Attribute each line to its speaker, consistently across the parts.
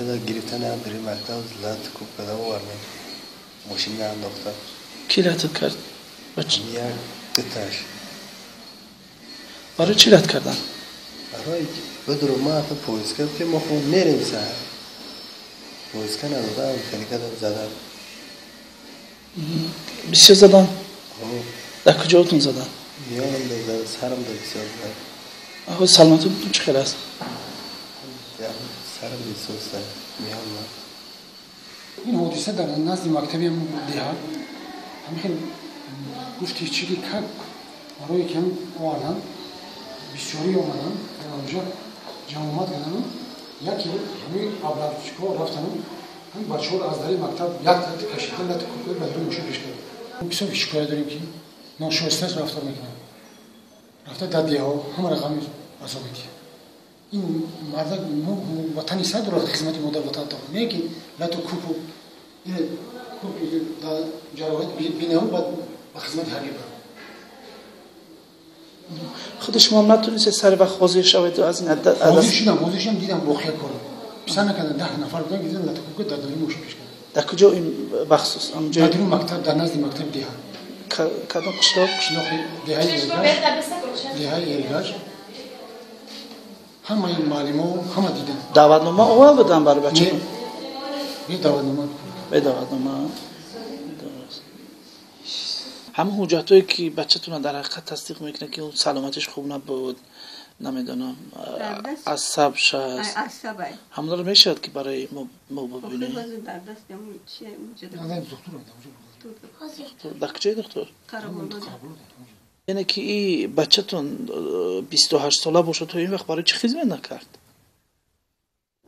Speaker 1: Бачада гирифтан ҳам мактаб лат кӯб карда овардем. Мошина андохта.
Speaker 2: Ки латат кард?
Speaker 1: Як дуташ.
Speaker 2: Барои чӣ лат кардан?
Speaker 1: Барои бидуру ма ата поиска ки мо хуб мерем саҳар. Поиска надодам, хеле кардам, задам.
Speaker 2: Бисёр задан? Дар куҷоатон задан?
Speaker 1: Миёнам да, сарам да бисёр зад.
Speaker 2: Аҳо, саломатитон чӣ хел аст?
Speaker 1: Сарам бисёр зад, миёнам.
Speaker 3: Ин ҳодиса дар назди мактаби деҳа ҳамин хел гуфти чӣ ки как барое ки ҳам овардан, бисёрӣ омадан, дар онҷо ҷамъомад кардану яке ҳамин аблавчико рафтану ҳамин бачаҳоро аз дари мактаб як тараф кашида, лату кӯб ба дари мошин пеш карданд. Бисёр шикоят дорем, ки ношоиста рафтор мекунанд. Рафта дар деҳаҳо ҳама рақами азоб медиҳанд. Ин мардак ватани сар дорад, хизмати модар ватан дорад, не ки лату кӯбу ҷароҳат бинаву баъд ба хизмати ҳарбӣ барад.
Speaker 2: Худи шумо натонистед сари вақт ҳозир шавед аз ин?
Speaker 3: Ҳозир шудам, ҳозир шудам, дидам воқеа кора писар накардам. 10 нафар будан, гирифтан, лату кӯб дар дари мошин пеш карданд.
Speaker 2: Дар куҷо ин бахсус?
Speaker 3: Дар дари мактаб, дар назди мактаби деҳа.
Speaker 2: Кадом қишлоқ?
Speaker 3: Қишлоқи деҳаи Эргаш, деҳаи Эргаш. Ҳамаи муаллимо ҳама дидан.
Speaker 2: Даъватнома овард будан барои бача?
Speaker 3: Бе даъватнома.
Speaker 2: Бе даъватнома. Ҳамон ҳуҷҷатҳое ки бачатона дар ҳақиқат тасдиқ мекунад, ки саломатиш хуб набуд, намедонам, асаб шаст, ҳамонро мешавад ки барои мо бибинем? Дар куҷои духтур? Яъне ки и бачатон 28 сола бошад, то ин вақт барои чӣ хизмат накард?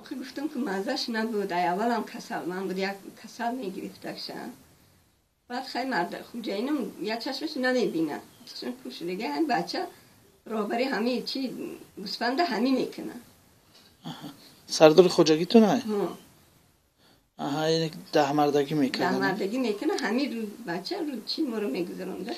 Speaker 4: Охи, гуфтам ки маззаш набуд. Ай аввалам касалман буд, як касал мегирифтакшам. Баъд хай марда хуҷаинам як чашмаш намебинад, чашмаш пӯшидаги. Ҳами бача роҳбари ҳами чи гӯсфанда ҳами мекунад.
Speaker 2: Сардори хоҷагитон ай? Аҳа, яъне даҳмардагӣ мекард.
Speaker 4: Даҳмардагӣ мекунад. Ҳами бача рӯ чи моро мегузаронда.